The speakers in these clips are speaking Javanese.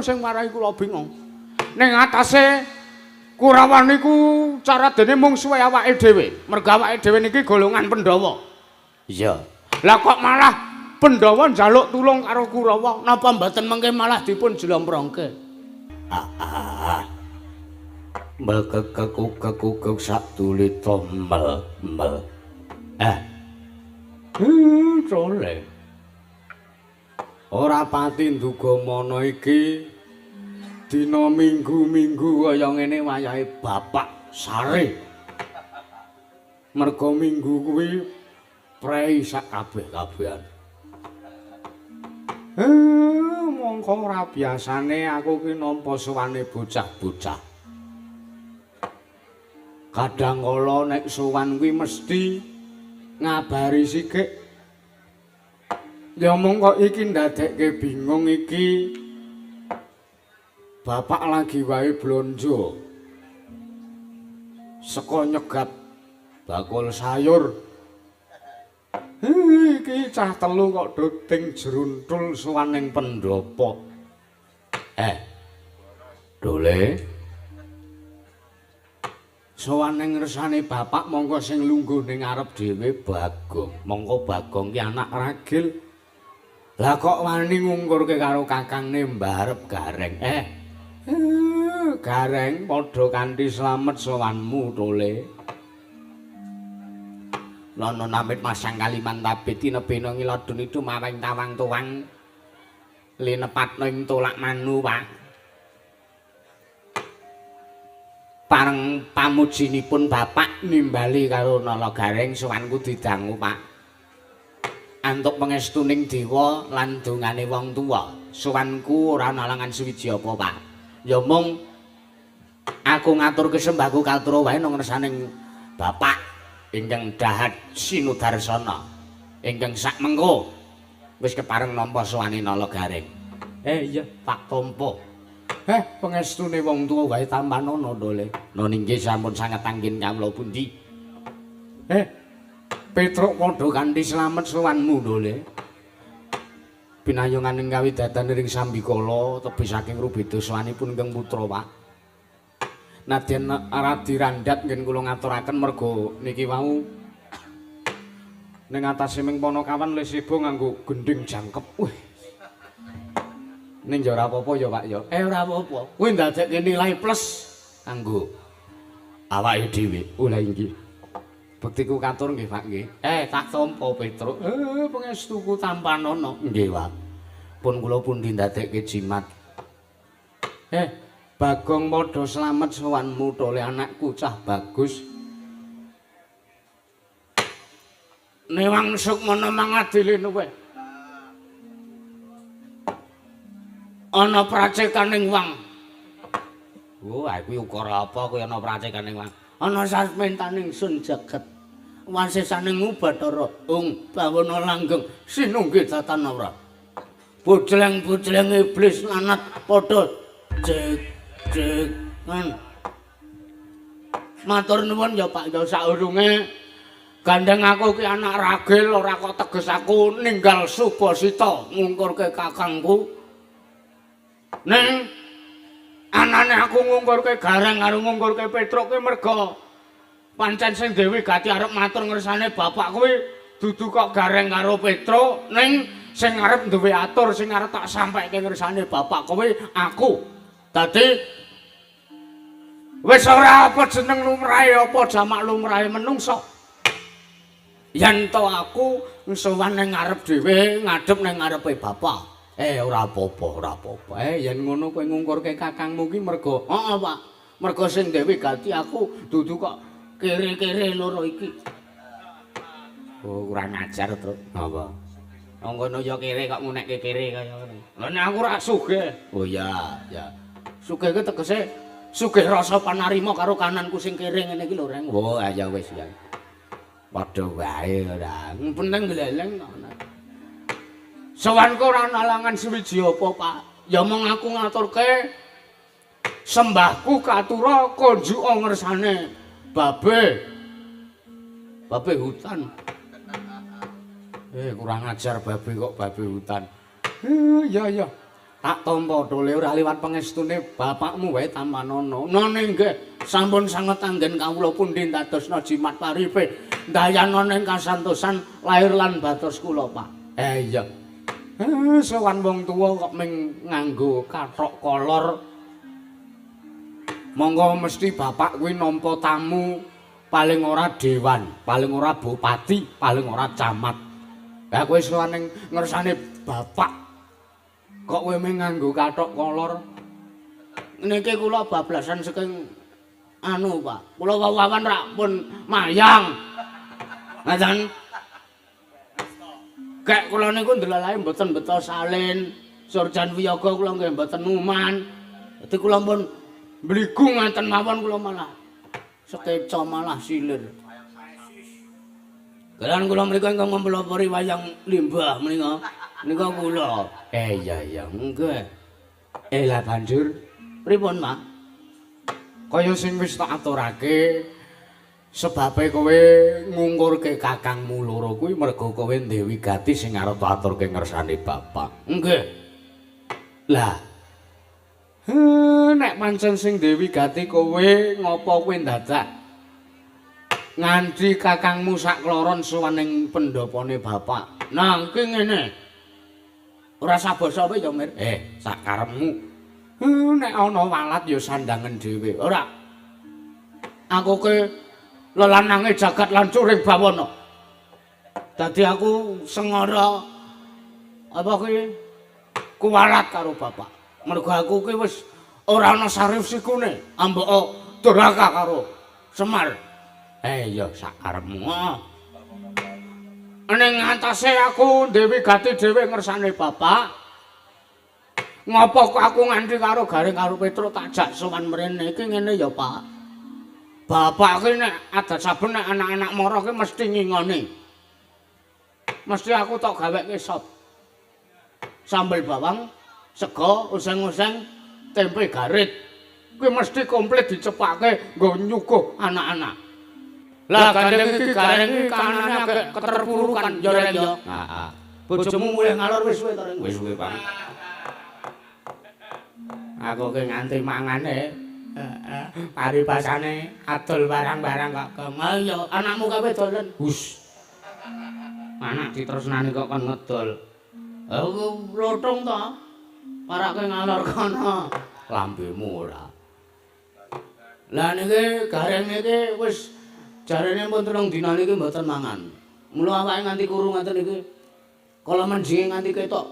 Sing marai kula bingung. Ning atase Kurawa niku cara dene mungsuhe awake dhewe. Mergo awake dhewe niki golongan Pandhawa. Iya. Lah kok malah Pandhawa njaluk tulung karo Kurawa, napa mboten mengke malah dipun jlomprongke? Ah, ah. Melkekekukekukek sak dulita mel mel. Eh. Cole. Ora pati nduga mana iki dina minggu-minggu kaya ngene wayahe bapak sare. Merga minggu kuwi prei sak kabeh-kabehan. Mongko ora biasane aku ki nampa sowane bocah-bocah. Kadang kala nek sowan kuwi mesti ngabari sikik. Ya mung kok iki ndadekke bingung iki. Bapak lagi wae blonjo. Saka nyegat bakul sayur. Iki cah telu kok doting jruntul sowan ning pendhapa. Eh. Dole. Sowan ning ngersane bapak mongko sing lungguh ning ngarep dhewe Bagong. Mongko Bagong ki anak ragil. Lah kok wani ngungkurke karo kakangne mbarep Gareng. Eh. Gareng padha kanthi slamet sowanmu Tole. Lono namit masang Kalimantabit tinebena ngiladun itu maweng tawang tuwang linepatna ing tolak manu Pak. Pareng pamujinipun bapak nimbali karo Nala Gareng sowanku didangu Pak. Antuk pangestuning dewa lan dongane wong tuwa. Sowanku ora ana alangan suwiji apa Pak. Ya mung aku ngaturke sembahku katura wae nang ngersaning bapak ingkang dahat sinudarsana ingkang sak mengko wis kepareng nampa sowane Nala Gareng. Eh iya Pak Tompo. Eh pangestune wong tuwa wae tampanono Dole. Noni nggih sampun sanget anggen kawula pundi. Eh Petruk padha kanthi slamet sowanmu Dole. Pinayunganing kawidatan ring sambikala tebih saking rubeda sowanipun ingkang putra Pak. Nadyan radi randhat ngen kula ngaturaken merga niki wau ning atase ming Panakawan le seba nganggo gendhing jangkep. Wih. Ning ya ora apa-apa ya Pak ya. Eh ora apa-apa. Kuwi ndadekke nilai plus kanggo awake dhewe. Oh lha inggih. Bektiku katur nggih Pak nggih. Eh tak tampa Petruk. Eh pangestuku tampanono. Nggih Pak. Pun kula pundi ndadekke jimat. Eh Bagong padha slamet sowanmu Tole anakku cah bagus. Newang sukmana mangadili luwe. Ana pracekaning wang. Oh, kuwi ukara apa kuwi ana pracekaning wang? Ana sasmentaning sun jagat. Wasesaning Ubathara ung bawana langgeng sinunggi tatan ora. Bojleng-bojleng iblis lanat padha jek-jekan. Matur nuwun ya Pak ya saurunge gandeng aku ki anak ragil ora kok teges aku ninggal Subasita ngungkurke kakangku. Ning anane aku ngungkurke Gareng karo ngungkurke Petruk kuwi merga pancen sing Dewi Gati arep matur ngersane bapak kuwi dudu kok Gareng karo Petruk ning sing arep duwe atur sing arep tak sampaike ngersane bapak kuwi aku. Dadi wis ora apa jeneng lumrahe apa jamak lumrahe menungsa. Yen to aku sowan ning ngarep dhewe ngadhep ning ngarepe bapak. Eh ora apa-apa, ora apa-apa. Eh yen ngono kowe ngungkurke kakangmu ki merga heeh Pak. Merga sing Dewi Gati aku dudu kok kere-kere loro iki. Oh kurang ajar, Truk. Apa? Wong kono ya kere kok ngunekke kere kaya ngono. Lah nek aku ora sugih. Oh iya, ya. Sugih ki tegese sugih rasa panarima karo kananku sing kere ngene iki lho, Reng. Oh ya wis ya. Padha wae ora. Penting gleleng ngono. Sowanku ora ana alangan suwiji apa, Pak. Ya mung aku ngaturke sembahku katura konjuka ngersane babe. Babe hutan. Eh kurang ajar babe kok babe hutan. Eh iya iya. Tak tampa dole ora liwat pangestune bapakmu wae tampanono. None nggih, sampun sanget anggen kawula pundi ndadosna jimat paripe. Ndayana ing kasantosan lahir lan batos kula, Pak. Iya. Sowan wong tuwa kok ming nganggo kathok kolor. Monggo mesti bapak kuwi nampa tamu paling ora dewan, paling ora bupati, paling ora camat. Lah kowe sowan ning ngersane bapak kok kowe mung nganggo kathok kolor. Niki kula bablasan saking anu, Pak. Kula wawan rak pun mayang. Ngaten. Kek kula niku ndelalae mboten beto salin, surjan wiyaga kula nggih mboten uman. Dadi kula pun mbligu ngaten mawon kula malah sekeca malah silir. Kelan kula mriku ingkang mempelopori wayang limbah menika. Nika kula. Iya iya, nggih. Lah banjur pripun, Pak? Kaya sing wis tak aturake sebabe kowe ngungkurke kakangmu loro kuwi mergo kowe Dewi Gati sing arep aturke ngersane bapak. Nggih. Lah nek pancen sing Dewi Gati kowe ngopo kowe ndadak nganti kakangmu sakloron sowan ning pendhopone bapak. Nah, iki ngene. Ora sabasa kowe ya, Mir. Sak karepmu. Nek ana walat ya sandangen dhewe. Ora. Aku ke lelanange jagat lan curing bawana. Dadi aku sengara apa kuwi kuwalat karo bapak. Mergo aku ki wis ora ana sarif sikune, ambeka durhaka karo Semar. Ya sak karepmu. Ning ngatasé aku Dewi Gati dhewe ngersane bapak. Ngopo kok aku nganti karo Gareng karo Petruk tak jak sowan mrene iki ngene ya, Pak. Bapak ki nek adat saben nek anak-anak mara ki mesti ngingoni. Mesti aku tok gaweke sop. Sambel bawang, sego, oseng-oseng, tempe garit. Kuwi mesti komplit dicepake nggo nyuguh anak-anak. Lah gandeng iki Gareng iki kanane agak keterpurukan ya Reng ya. Heeh. Bojomu mulih ngalor wis suwe to Reng? Wis suwe, Pak. Aku ki nganti mangane. Heeh. Paribasane adol barang-barang kok gong. Ya anakmu kawe dolen. Hus. Anak ditresnani kok kon ngedol. Aku lothong to. Parake ngalor kono. Lambemu ora. Lah niki Gareng niki wis jarene pun 3 dina niki mboten mangan. Mula awake nganti kuru ngaten niki. Kala menjinge nganti ketok.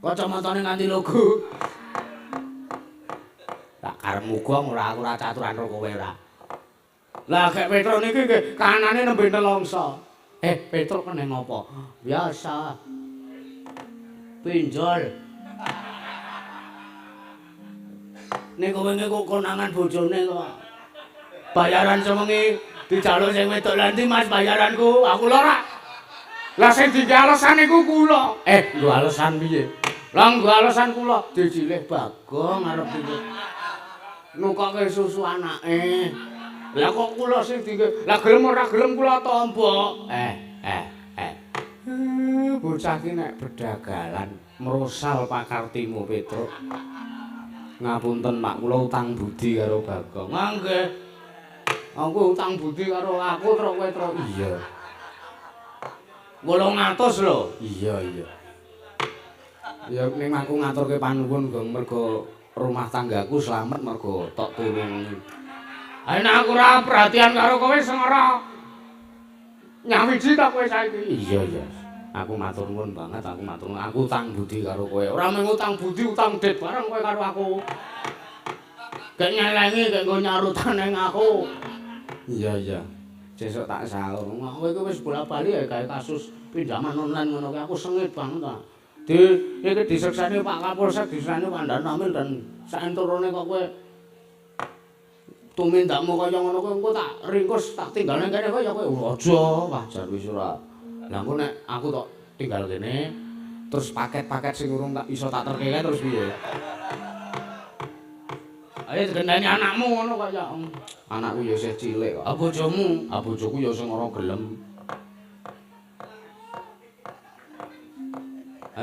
Kacamatane nganti logo. Tak karepmu gong ora aku ora caturan karo kowe ora. Lah gek Petruk niki nggih kanane nembe nelongso. Petruk kene ngopo? Biasa. Pinjol. Niku wingi kok konangan bojone kok. Bayaran sewengi dijaluk sing wedok lha ndi Mas bayaranku? Aku lho ora. Lah sing dinggo alasan iku kula. Nggo alasan piye? Lah nggo alasan kula dicilih Bagong arep piye? Nukoke susu anake. Lah kok kula sing dinggo? Lah gelem ora gelem kula tampa. Bocah ki nek bedagalan mrosal pakartimu Petruk. Ngapunten Pak, kula utang budi karo Bagong. Nggih. Aku utang budi karo aku truk kowe truk. Iya. 800 lho. Iya, iya. Ya ning aku ngaturke panuwun Gong mergo rumah tanggaku slamet mergo tok tulungi. Ha nek aku ora perhatian karo kowe sengara nyawiji ta kowe saiki. Iya, iya. Aku matur nuwun banget, aku matur nuwun. Aku utang budi karo kowe. Ora mung utang budi, utang dit bareng kowe karo aku. Gek nyelengi, gek nggo nyarutan ning aku. Iya, iya. Sesuk tak saur. Kowe iki wis bola-bali ya gawe kasus pinjaman online ngono kuwi aku sengit banget ta. Di iki disekseni Pak Kapolsek, disekseni Pak Danramil dan saenturune kok kowe tumindakmu kaya ngono kuwi engko tak ringkus tak tinggal ning kene kaya kowe aja wajar wis ora. Lah engko nek aku tok tinggal kene terus paket-paket sing urung tak iso tak terke terus piye? Ayo digendani anakmu ngono kaya. Anakku ya isih cilik kok. Ah bojomu? Ah bojoku ya sing ora gelem.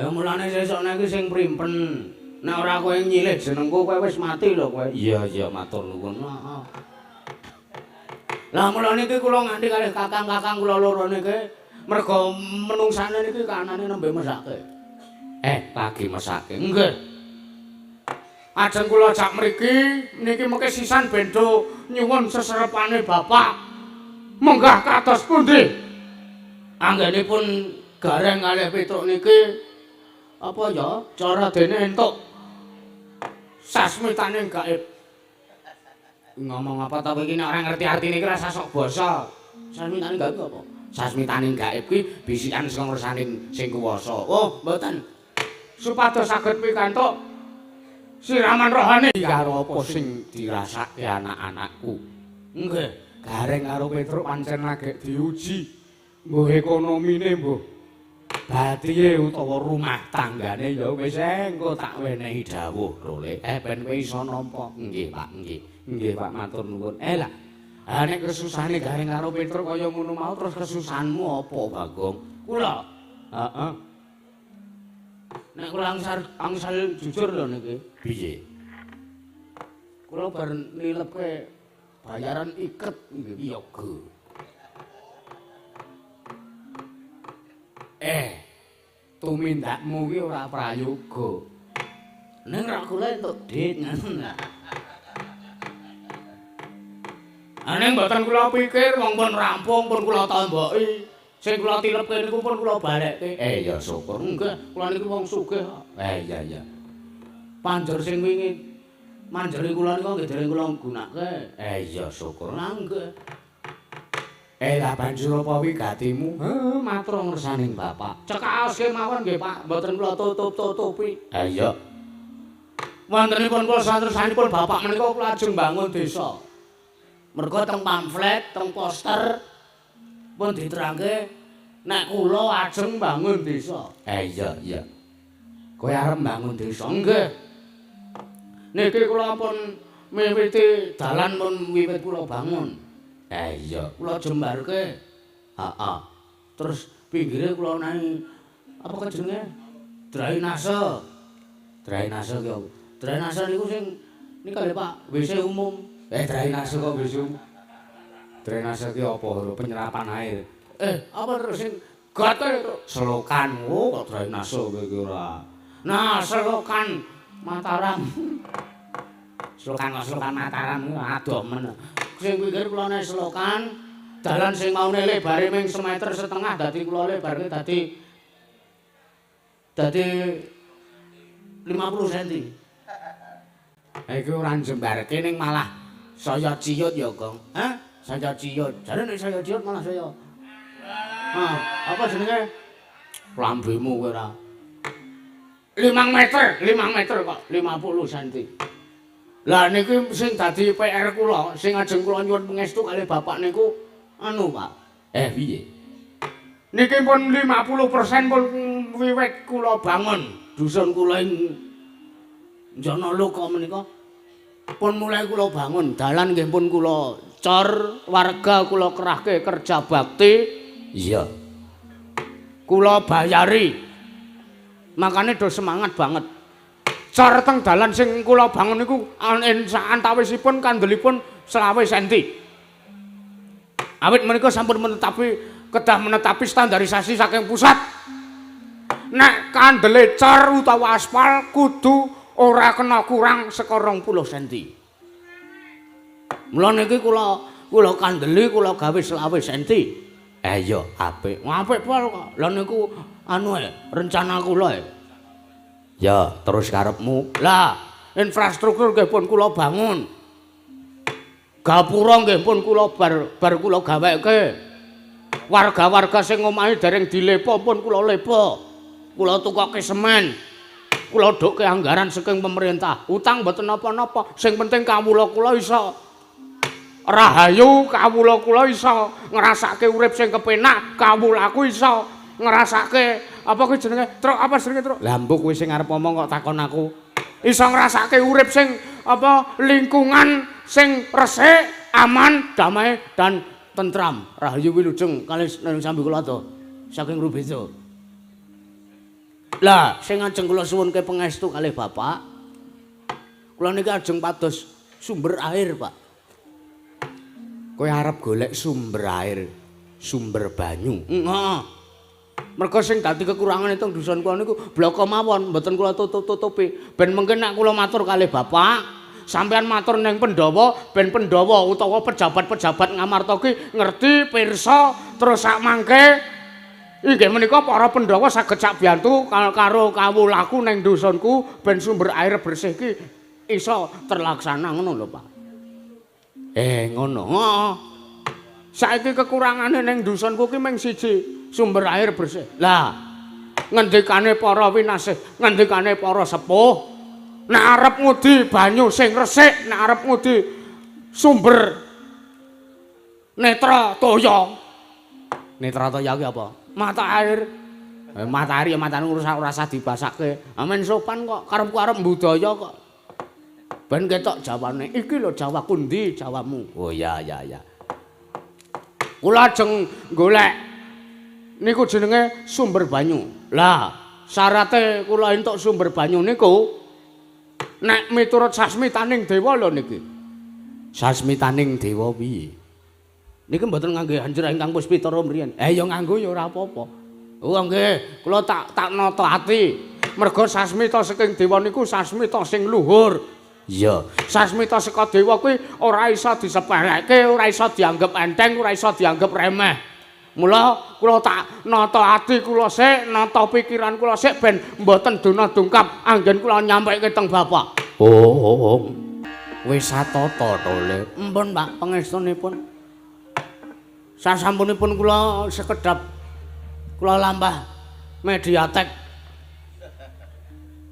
Ayo mulane sesuk nek iki sing primpen. Nek ora kowe nyilih jenengku kowe wis mati lho kowe. Iya iya matur nuwun. Heeh. Lah mulane iki kula nganti kalih kakang-kakang kula loro niki mergo menungsane niki kanane nembe mesake. Lagi mesake. Nggih. Ajeng kula jak mriki niki mengke sisan bendo nyuwun seserepane bapak. Munggah kados pundi? Anggenipun Gareng kalih Petruk niki apa ya cara dene entuk sasmitane gaib. Ngomong apa ta kowe iki nek ora ngerti artine iki rasa sok basa. Sasmitane gaib apa? Sasmitane gaib kuwi bisikan saka ngersaning sing kuwasa. Oh, mboten. Supados saged pikantuk siraman rohani karo apa sing dirasake anak-anakku. Nggih, Gareng karo Petruk pancen lagi diuji. Mbuh ekonomine mbuh batihe utawa rumah tanggane ya wis engko tak wenehi dawuh role. Ben kowe iso nampa. Nggih, Pak, nggih. Nggih, Pak, matur nuwun. Lah, nek kesusahane Gareng karo Petruk kaya ngono mau terus kesusahanmu apa, Bagong? Kula. Heeh. Nek kula angsal jujur lho niki. Piye? Kula bar nilepke bayaran iket nggih yoga. Tumindakmu ki ora prayoga. Ning ra kula entuk dhit ngono. Ning mboten kula pikir wong pun rampung pun kula tomboki. Sing kula tilepke niku pun kula balekke. Ya syukur. Nggih, kula niku wong sugih kok. Iya iya. Panjer sing wingi manjeri kula niku nggih dereng kula gunake. Iya syukur. Lah nggih. Lah banjur apa wigatimu? Heh, matur ngersaning bapak. Cekaoske mawon nggih, Pak. Mboten kula tutup-tutupi. Iya. Wontenipun kula satersanipun bapak menika kula ajeng bangun desa. Mergo teng pamflet, teng poster pun diterangke nek kula ajeng bangun desa. Iya iya. Kowe arep bangun desa? Nggih. Niki kula pun miwiti dalan pun wiwit kula bangun. Iya, kula jembarke. Heeh. Terus pinggire kula nahi apa kok jenenge? Drainase. Drainase ki apa? Drainase niku sing nika lho Pak, WC umum. Drainase kok WC umum. Drainase ki apa? Penyerapan air. Apa terus sing got itu? Selokan. Oh, kok drainase kowe iki ora. Nah, selokan Mataram. Selokan Mataram adoh men. Sing pikir kula nek selokan dalan sing maune lebare ming 1,5 meter dadi kula lebarke dadi 50 cm. Iki ora njembarke ning malah saya ciut ya, Gong. Hah? Saya ciut. Jare nek saya ciut malah saya. Ah, apa jenenge? Lambemu kowe ora. 5 meter, 5 meter kok 50 cm. Lah niki sing dadi PR kula, sing ajeng kula nyuwun pangestu kalih bapak niku anu, Pak. Piye? Niki pun 50% pun wiwit kula bangun dusun kula ing Janaloka menika. Pun mulai kula bangun, dalan nggih pun kula cor, warga kula kerahke kerja bakti. Iya. Kula bayari. Makane do semangat banget. Cor teng dalan sing kula bangun niku antawisipun kandelipun 20 cm. Awit menika sampun menetapi kedah menetapi standarisasi saking pusat. Nek kandele cor utawa aspal kudu ora kena kurang saka 20 cm. Mula niki kula kandeli kula gawe 20 cm. Iya, apik. Apik pol kok. Lah niku anu rencana kula. Ya, terus karepmu. Lah, infrastruktur nggih pun kula bangun. Gapura nggih pun kula bar kula gaweke. Warga-warga sing omahe dereng dilepa pun kula lepa. Kula tukoke semen. Kula dhukke anggaran saking pemerintah. Utang mboten napa-napa, sing penting kawula kula iso rahayu, kawula kula iso ngrasake urip sing kepenak, kawulaku iso ngrasake apa kuwi jenenge? Truk apa jenenge, Truk? Lah mbok kowe sing arep omong kok takon aku. Iso ngrasake urip sing apa lingkungan sing resik, aman, damai dan tentram. Rahayu wilujeng kalih sambi kula to saking Rubedo. Lah, sing ajeng kula suwunke pangestu kalih Bapak. Kula niki ajeng pados sumber air, Pak. Kowe arep golek sumber air, sumber banyu. Heeh. Mergo sing dadi kekurangan teng dusun kula niku bloko mawon, mboten kula tutup-tutupi. Ben mungkin nek kula matur kalih Bapak, sampean matur ning Pandhawa, ben Pandhawa utawa pejabat-pejabat Ngamarta ki ngerti pirsa terus sak mangke inggih menika para Pandhawa saged sak biyantu karo kawulaku ning dusunku ben sumber air bersih ki iso terlaksana ngono lho, Pak. Ngono. Heeh. Saiki kekurangane ning dusunku ki mung siji, sumber air bersih. Lah, ngendikane para winasih, ngendikane para sepuh, nek arep ngudi banyu sing resik, nek arep ngudi sumber netra toya. Netra toya ki apa? Mata air. Mata air ya matane ora usah dibasake. Amen sopan kok, karepku arep mbudaya kok. Ben ketok Jawane. Iki lho Jawaku ndi Jawamu? Oh ya ya ya. Kula ajeng golek niku jenenge sumber banyu. Lah, syarate kula entuk sumber banyu niku nek miturut sasmitaning dewa lho niki. Sasmitaning dewa piye? Niki mboten ngangge anjur ingkang puspitara mriyen. Ya nganggo ya ora apa-apa. Oh nggih, kula tak nata ati. Mergo sasmita saking dewa niku sasmita sing luhur. Iya, sasmita saka dewa kuwi ora iso disepelekke, ora iso dianggep enteng, ora iso dianggep remeh. Mula kula tak nata ati kula sik, nata pikiran kula sik ben mboten dona dungkap anggen kula nyampeke teng Bapak. Oh. Wis satata to, Le. Empun, Pak, pangestunipun. Sasampunipun kula sekedhap kula lampah mediatek.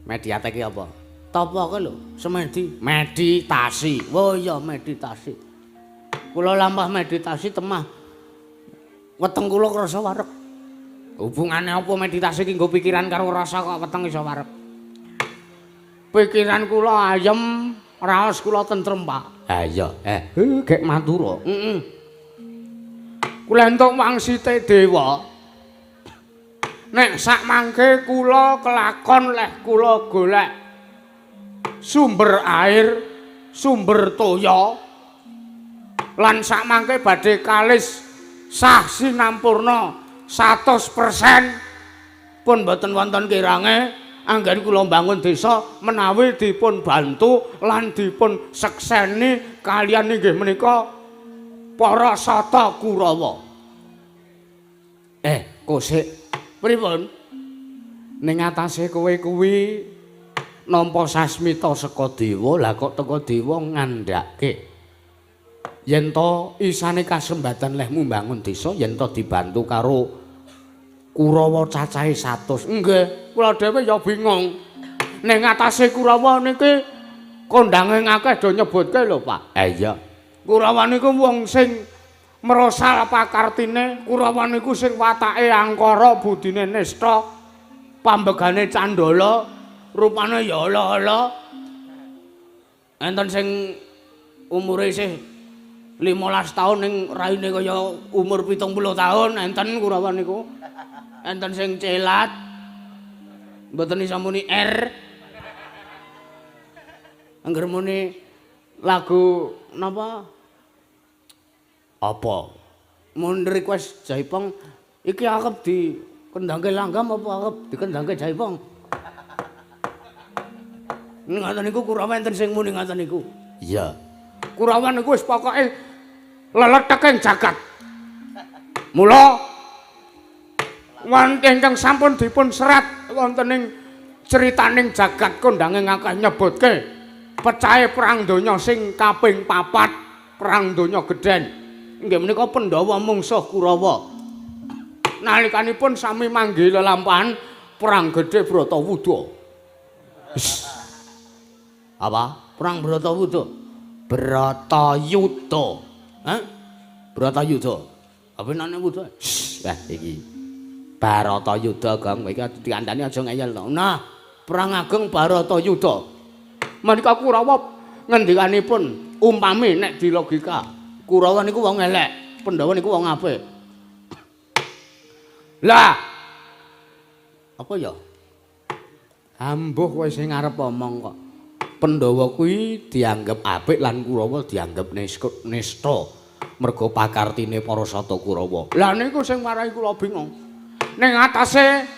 Mediatek ki apa? Tapa kuwi lho, semedi, meditasi. Oh iya, meditasi. Kula lampah meditasi temah weteng kula krasa wareg. Hubungane apa meditasi ki nggo pikiran karo rasa kok weteng iso wareg? Pikiran kula ayem, raos kula tentrem, Pak. Ha iya, gek matur. Heeh. Kula entuk wangsite dewa. Nek sak mangke kula kelakon leh kula golek sumber air, sumber toya lan sak mangke badhe kalis sah sinampurna 100% pun mboten wonten kirange anggen kula mbangun desa menawi dipun bantu lan dipun sekseni kaliyan inggih menika para Sata Kurawa. Kosik pripun? Ning atase kowe kuwi nampa sasmita saka dewa, lah kok teka dewa ngandhake yen to isane kasembatan lehmu mbangun desa yen to dibantu karo Kurawa cacahe 100. Nggih, kula dhewe ya bingung. Ning atase Kurawa niki kondange akeh do nyebutke lho, Pak. Iya. Kurawa niku wong sing merosal pakartine, Kurawa niku sing watake angkara, budine nista, pambegane candala, rupane ya ala-ala. Enten sing umure isih 15 taun ning raine kaya umur 70 taun, enten Kurawa niku. Enten sing celat. Mboten iso muni R. Angger muni lagu napa? Apa? Mun request Jaipong iki arep dikendangke langgam apa arep dikendangke Jaipong? Ngoten niku Kurawa enten sing muni ngoten niku. Iya. Kurawa niku wis pokoke leleteking jagat. Mula wonten ingkang sampun dipun serat wonten ing critaning jagat kondange akeh nyebutke pecahe perang donya sing kaping 4, perang donya gedhen. Inggih menika Pandhawa mungsuh Kurawa. Nalikanipun sami manggih lelampahan perang gedhe Bratawuda. Apa? Perang Bratawuda. Bratayuda. Hah? Bratayuda. Apa nane wuda? Wah iki. Baratayuda, Gong. Iki dikandani aja ngeyel to. Nah, perang ageng Baratayuda. Menika Kurawa ngendikanipun umpami nek di logika, Kurawa niku wong elek, Pandhawa niku wong apik. Lah, apa ya? Ambuh kowe sing arep omong kok. Pandhawa kuwi dianggep apik lan Kurawa dianggep nista merga pakartine para sata Kurawa. Lah niku sing marai kula bingung. Ning atase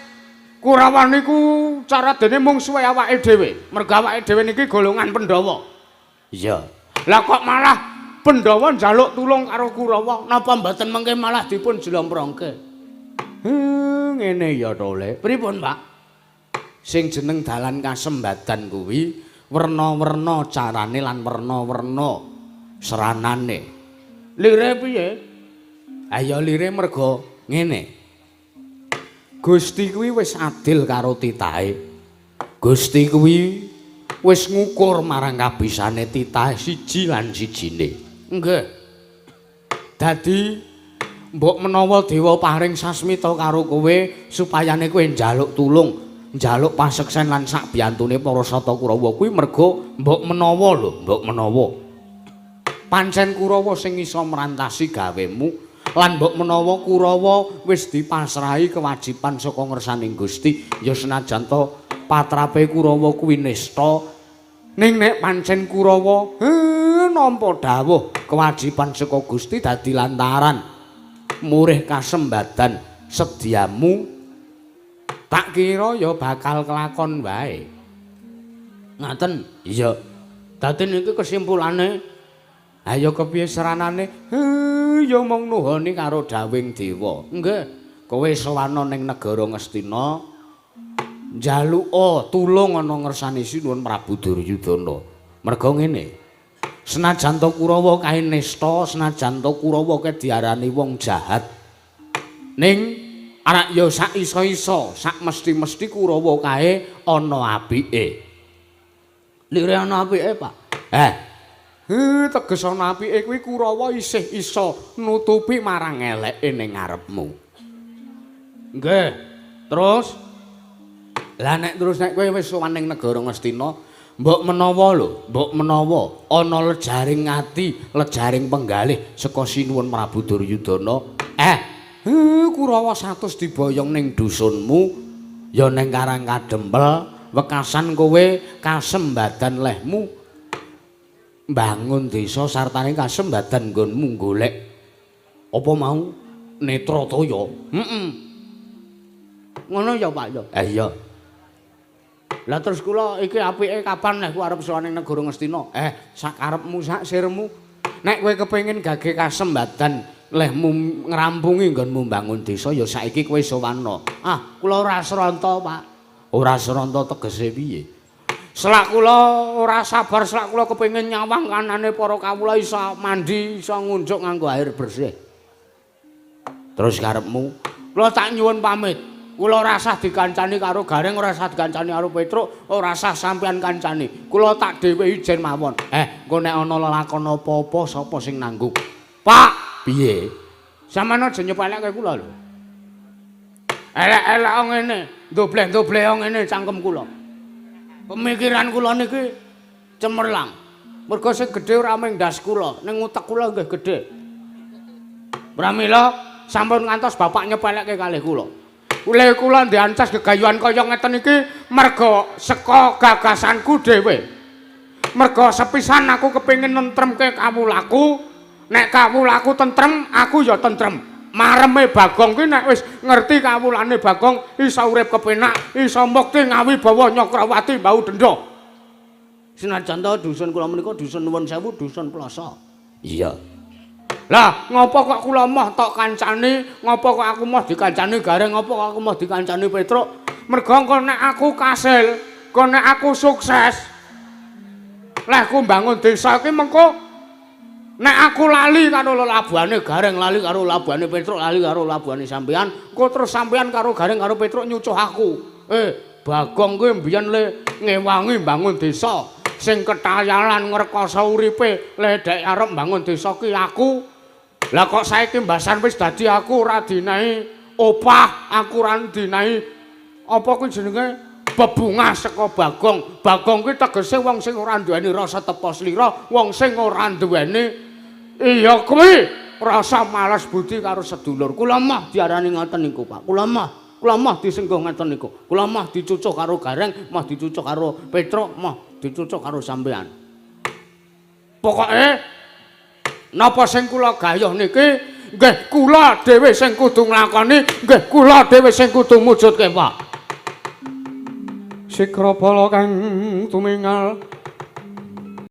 Kurawa niku cara dene mungsuhe awake dhewe. Merga awake dhewe niki golongan Pandhawa. Iya. Lah kok malah Pandhawa njaluk tulung karo Kurawa, napa mboten mengke malah dipun jlomprongke? Ngene ya to, Le. Pripun, Pak? Sing jeneng dalan kasembadan kuwi werna-werna carane lan werna-werna seranane. Lire piye? Ayo lire merga ngene. Gusti kuwi wis adil karo titahe. Gusti kuwi wis ngukur marang kabisane titahe siji lan sijine. Nggih. Dadi mbok menawa dewa paring sasmita karo kowe supayane kowe njaluk tulung, njaluk paseksen lan sak biyantune para sata Kurawa kuwi merga mbok menawa lho, mbok menawa. Pancen Kurawa sing iso mrantasi gawemu lan mbok menawa Kurawa wis dipasrahi kewajiban saka ngersaning Gusti, ya senajan to patrape Kurawa kuwi nista, ning nek pancen Kurawa nampa dawuh kewajiban saka Gusti dadi lantaran murih kasembadan sediamu, tak kira ya bakal kelakon wae. Ngaten? Iya. Dadi niki kesimpulane, ayo kepiye seranane? Ya mung nuhoni karo dawing dewa. Nggih. Kowe sowana ning negara Ngastina, njaluka tulung ana ngersane Sinuwun Prabu Duryudana. Merga ngene. Senajan to Kurawa kae nista, senajan to Kurawa kae diarani wong jahat. Ning arak ya sak iso-iso, sak mesti-mesti Kurawa kae ana apike. Lire ana apike, Pak? Teges ana apike kuwi Kurawa isih iso nutupi marang eleke ning ngarepmu. Nggih. Terus lah nek terus nek kowe wis sowan ning negara Ngastina, mbok menawa lho, mbok menawa ana lejaring ati, lejaring penggalih saka Sinuwun Prabu Duryudana. Kurawa 100 diboyong ning dusunmu, ya ning Karang Kadempel, wekasan kowe kasembadan lehmu mbangun desa sartane kasembadan nggonmu golek apa mau Netrataya. Heeh. Ngono ya, Pak ya. Iya. Lah terus kula iki apike kapan nek arep sowan ning negara Ngastina? Sakarepmu sak sirmu. Nek kowe kepengin gage kasembadan lehmu ngrampungi nggonmu mbangun desa ya saiki kowe sowanna. Ah, kula ora sranta, Pak. Ora sranta tegese piye? Selak kula ora sabar, selak kula kepengin nyawang kanane para kawula iso mandi, iso ngunjuk nganggo air bersih. Terus karepmu? Kula tak nyuwun pamit. Kula ora sah dikancani karo Gareng, ora sah dikancani karo Petruk, ora sah sampean kancani. Kula tak dhewe ijen mawon. Engko nek ana lelakon apa-apa sapa sing nanggung? Pak, piye? Sampeyan aja nyepelekke kula lho. Elek-elek ngene, ndobleh-ndobleh ngene cangkem kula. Pemikiran kula niki cemerlang. Mergo sing gedhe ora mung ndas kula, ning utek kula nggih gedhe. Pramila sampun ngantos bapak nyepelekke kalih kula. Ule kula ndiancas gegayuhan kaya ngeten iki merga saka gagasanku dhewe. Merga sepisan aku kepengin nentremke kawulaku. Nek kawulaku tentrem, aku ya tentrem. Mareme Bagong kuwi nek wis ngerti kawulane Bagong iso urip kepenak, iso mukti ngawibawa Nyakrawati mbau denda. Senajan to dusun kula menika dusun nuwun sewu, dusun Ploso. Iya. Lah, ngopo kok kula moh tok kancani, ngopo kok aku moh dikancani Gareng, ngopo kok aku moh dikancani Petruk? Merga engko nek aku kasil, engko nek aku sukses, leh ku mbangun desa iki mengko nek aku lali karo lelabuhane Gareng, lali karo labuhane Petruk, lali karo labuhane sampean, engko terus sampean karo Gareng karo Petruk nyucuh aku. Bagong kuwi mbiyen le ngewangi mbangun desa, sing ketayalan ngrekoso uripe le dek arep mbangun desa ki aku. Lah kok saiki mbasan wis dadi aku ora dinahi opah, aku ora dinahi apa kuwi jenenge bebungah saka Bagong. Bagong kuwi tegese wong sing ora duweni rasa tepa slira, wong sing ora duweni iya kuwi rasa males budi karo sedulur. Kula mah diarani ngoten niku, Pak. Kula mah Kula moh disengguh ngeten niku. Kula moh dicucuh karo Gareng, moh dicucuh karo Petruk, moh dicucuh karo sampean. Pokoke napa sing kula gayuh niki nggih kula dhewe sing kudu nglakoni, nggih kula dhewe sing kudu mujudke, Pak. Sikrabala kang tumingal.